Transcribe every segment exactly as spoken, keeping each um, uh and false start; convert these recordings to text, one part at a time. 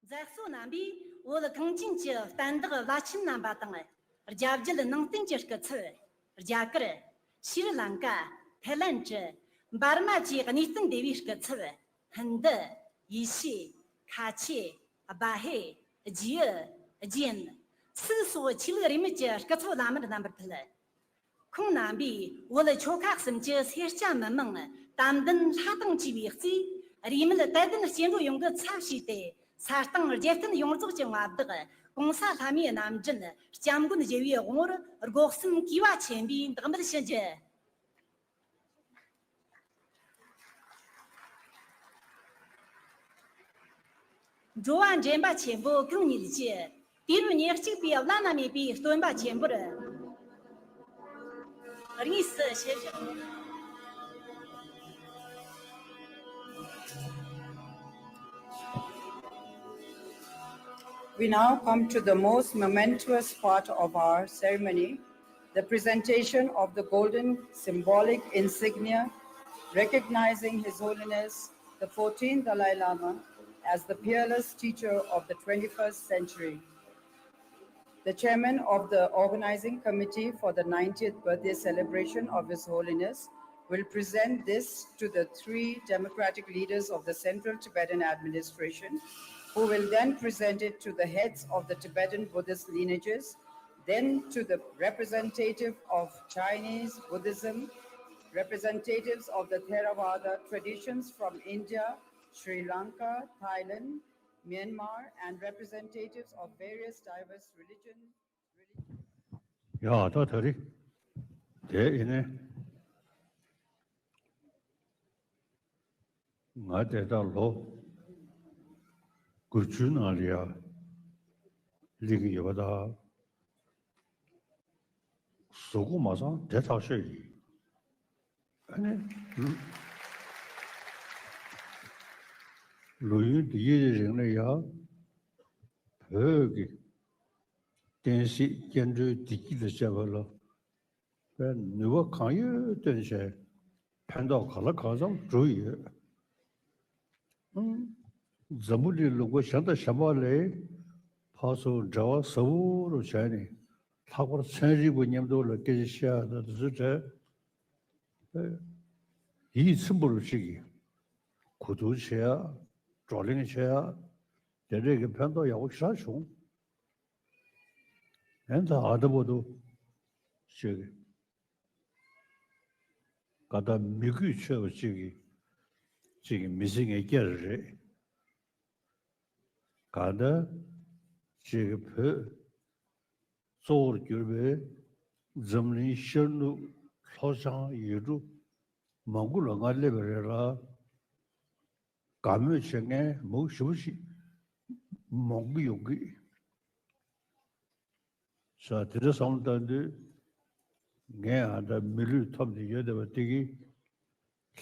མཛད་གཙོ་རྣམ་པས་བོད་གངས་ཅན་གྱི་བསྟན་བདག་བླ་ཆེན་རྣམ་པ་དང་། རྒྱ་བརྒྱུད་ནང་བསྟན་གྱི་སྐུ་ཚབ། རྒྱ་གར། ཤྲི་ལང་ཀ། ཐའི་ལན་གྱི། འབར་མ་བཅས་གནས་བརྟན་སྡེ་བའི་སྐུ་ཚབ། ཧིན་རྡུ། ཡེ་ཤུ། ཁ་ཆེ། སྦ་ཧེ། ཇིའུ། ཇིན། སུད་སོགས་ཆོས་ལུགས་རིས་མེད་ཀྱི་སྐུ་ཚབ་བླ་མར་རྣམ་པར་ཕུལ། ཁོང་རྣམ་པས་བོད་ཆོལ་ཁ་གསུམ་གྱི་སེར་སྐྱ་མི་མང་དམ་ལྡན་ལྷ་དང་བཅས་པའི་རྩིས། རིས་མེད་དད་ལྡན་སྐྱེ་འགྲོ་ཡོངས་ཀྱི་ཚབ་བྱས་ཏེ། ས་སྟེང་རྒྱལ་བསྟན་ཡོངས་རྫོགས་ཀྱི་མངའ་བདག་གོང་ས་ལྷ་མིའི་རྣམ་འདྲེན་སྐྱབས་མགོན་བཞི་བའི་དབང་བོར་སྒོ་གསུམ་གུས་པ་ཆེན་པོས་འདེགས་འབུལ་ཞུ་རྒྱུ། འགྲོ་བ་འདྲེན་པ་ཆེན་པོ་གང་ཉིད་ཀྱི། དུས་རབས་ཉེར་གཅིག་པའི་བླ་ན་མེད་པའི་སྟོན་པ་ཆེན་པོར། དངོས་སུ་ཞལ་བཞུགས། We now come to the most momentous part of our ceremony, the presentation of the golden symbolic insignia recognizing His Holiness the fourteenth Dalai Lama as the peerless teacher of the twenty-first century. The chairman of the organizing committee for the ninetieth birthday celebration of His Holiness will present this to the three democratic leaders of the Central Tibetan Administration, who will then present it to the heads of the Tibetan Buddhist lineages, then to the representative of Chinese Buddhism, representatives of the Theravada traditions from India, Sri Lanka, Thailand, Myanmar, and representatives of various diverse religions. ཡ་ད་ད་རེད། དེ་ཡིན་ནས། ང་དེ་ལྟར་ལོ་དགུ་བཅུའི་ནང་ལ་ཡ་སླེབས་ཀྱི་ཡོད་པ་དང་། གཟུགས་པོ་མ་ཚང་དེ་ཐག་ཆོད་ཡིན། ཨ་ནི། ལོ་ཡུན་འདི་ཡི་རིང་ལ་ཡ། བོད་ཀྱི་བསྟན་སྲིད་སྐྱེ་འགྲོའི་བདེ་སྐྱིད་དང་བཅས་པ་ལ། པའི་ནུས་པ་གང་ཡོད་བཏོན་བྱས་ཕན་ཐོགས་གང་ལ་གང་འཚམ་བསྒྲུབས་ཡོད། ཨང་། འཛམ་བུ་གླིང་ལུང་པ་གཞན་དང་གཞན་པ་ལས་ཕར་ཚུར་འབྲེལ་བ་ཟབ་པོ་རུ་བྱས་ནས་ལྷག་པར་ཚན་རིག་པ་མཉམ་དུ་ལ་སྐད་ཆ་བཤད་ཡ་དང་དེ་ཚོའི་གྲས་ཡིད་ཚིམ་པོ་རུ་ཅིག་གིས་གོ་བསྡུར་བྱེད་ཡ། བགྲོ་གླེང་བྱེད་ཡ། དེ་འདྲས་ཀྱི་ཕན་ཐོགས་ཡག་པོ་ཞེ་དྲག་བྱུང་། ཨེ་ད་ཨ་ད་བར་དུ་ཅིག་ག་ད་མི་གུས་ཆོད་པ་ཅིག་གི་ཅིག་གི་མི་ཚེ་ངས་བསྐྱལ་རེད། ག་ད་ཅིག་གི་བོད་གཙོ་བོར་གྱུར་པའི་འཛམ་གླིང་ཤར་ནུབ་ལྷོ་བྱང་ཡུལ་གྲུ་མང་པོ་ལ་ང་སླེབས་པ་རེད་ལ། དགའ་མོས་བྱེད་མཁན་མང་ཞེ་པོ་ཞིག་མང་པོ་ཡོང་གི། ས་དེ་འདྲ་བསམ་བློ་བཏང་དུས། ངས་ཨ་ད་མི་ལུས་ཐོབ་ནས་ཡོད་བསྡད་པ་དེ་གིས་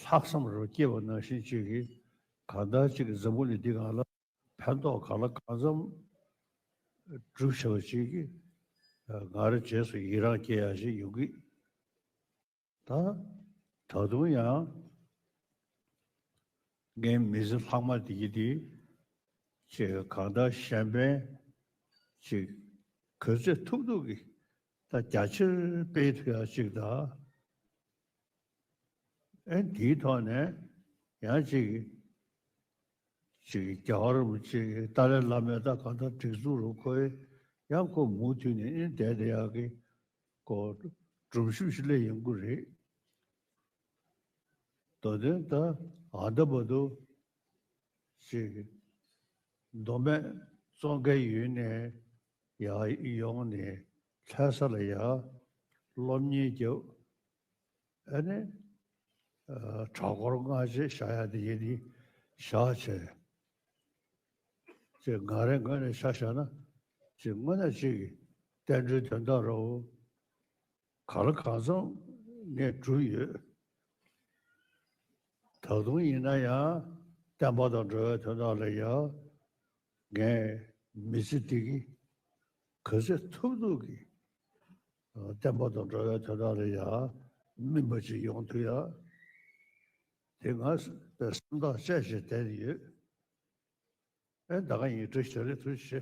ལྷག་བསམ་རུ་སྐྱེས་པ་ནང་བཞིན་ཅིག་གིས་གང་ལྟར་ཅིག་གི་འཛམ་བུ་གླིང་འདི་སྒང་ལ་ཕན་ཐོགས་གང་ལ་གང་འཚམ་སྒྲུབ་བྱ་བ་ཅིག་གིས་ང་རང་རྗེས་སུ་ཡི་རང་སྐྱེ་ཡ་ཞིག་ཡོང་གི། ད་ད་དུང་ཡང་ངའི་མི་ཚེ་ལྷག་མ་དེ་གི་དེ་ཅིག་གང་ལྟར་གཞན་ཕན་ཅིག་ག་ཚོད་ཐུབ་ཐུབ་ཀྱིས་ད་རྒྱ་ཆེར་སྤེལ་ཐུབ་ཡ་ཅིག་དང་། ཨེ་དེའི་ཐོག་ནས་ཡང་ཅིག་ཅིག་རྒྱལ་བ་རིན་པོ་ཆེ་ཏཱ་ལའི་བླ་མས་ད་གང་ལྟར་སྒྲིག་འཛུགས་རུ་ཁོས་ཡང་ཁོ་མུ་མཐུད་ནས་ཨེ་བསྡད་བསྡད་ཡག་གི་ཁོ་སྒྲུབ་ཞུ་ཞིག་སླེབས་ཡོང་གི་རེད། མདོ་དོན་ད་ཨ་ད་བར་དུ་ཅིག་མདོ་སྨད་ཙོང་ཁའི་ཡུལ་ནས་ཡར་ཡོང་ནས་ལྷ་ས་ལ་ཡར་སློབ་གཉེར་རྒྱབ། ཨ་ནི་གྲྭ་སྐོར་སྔ་རྗེས་བཞག་ཡ་དེ་ཡིན་ནི་བཞག་བྱས། ཅེས་ང་རའི་ངོས་ནས་ཆ་བཞག་ན་ཅེས་དངོས་གནས་ཅིག་གི་བསྟན་འགྲོའི་དོན་དག་རོ། གང་ལ་གང་འཚམ་ངས་བསྒྲུབས་ཡོད། ད་དུང་ཡིན་ན་ཡང་བསྟན་པ་དང་འགྲོ་བའི་དོན་དག་ལ་ཡང་ངས་མི་ཚེ་འདི་གི་ག་ཚོད་ཐུབ་ཐུབ་ཀྱིས་བསྟན་པ་དང་འགྲོ་བའི་དོན་དག་ལ་ཡང་སྨིན་པ་ཅིག་ཡོང་ཐུབ་ཡ། དེ་ང་སེམས་ཐག་བཅད་བྱས་བསྡད་ཡོད། ཨེ་ད་ག་ཡིན། བཀྲ་ཤིས་བདེ་ལེགས། ཐུགས་རྗེ་ཆེ།